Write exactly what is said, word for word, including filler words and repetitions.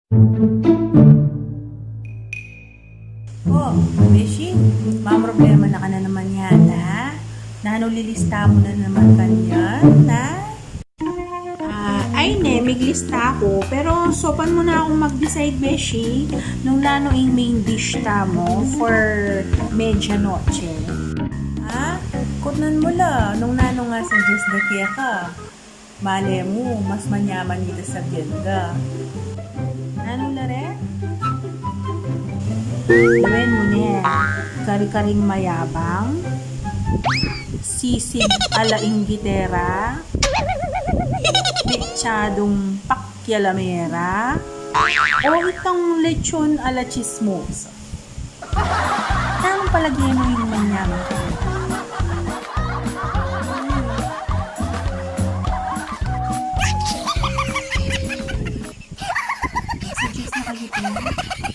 Oh, Beshi, mamroblema na ka na naman yata. Nanu lilista mu na naman kanyan, ha? Ah, ay ne, miglista ku, pero saupan mu na kung mag-decide, Beshi, nung nanu ing main dish tamu for medianoche. Ha? Kutnan mu la, nung nanu ing suggest da keka. Malay mu, mas manyaman ita sa biyen da. Nanu la re? Lawen mu ne, kari-karing mayabang, sisig a la inggitera, mechadung pakyalamera, o itang lechon a la chismosa. Nanu palage mu ing manyaman? Suggest na kayu, te.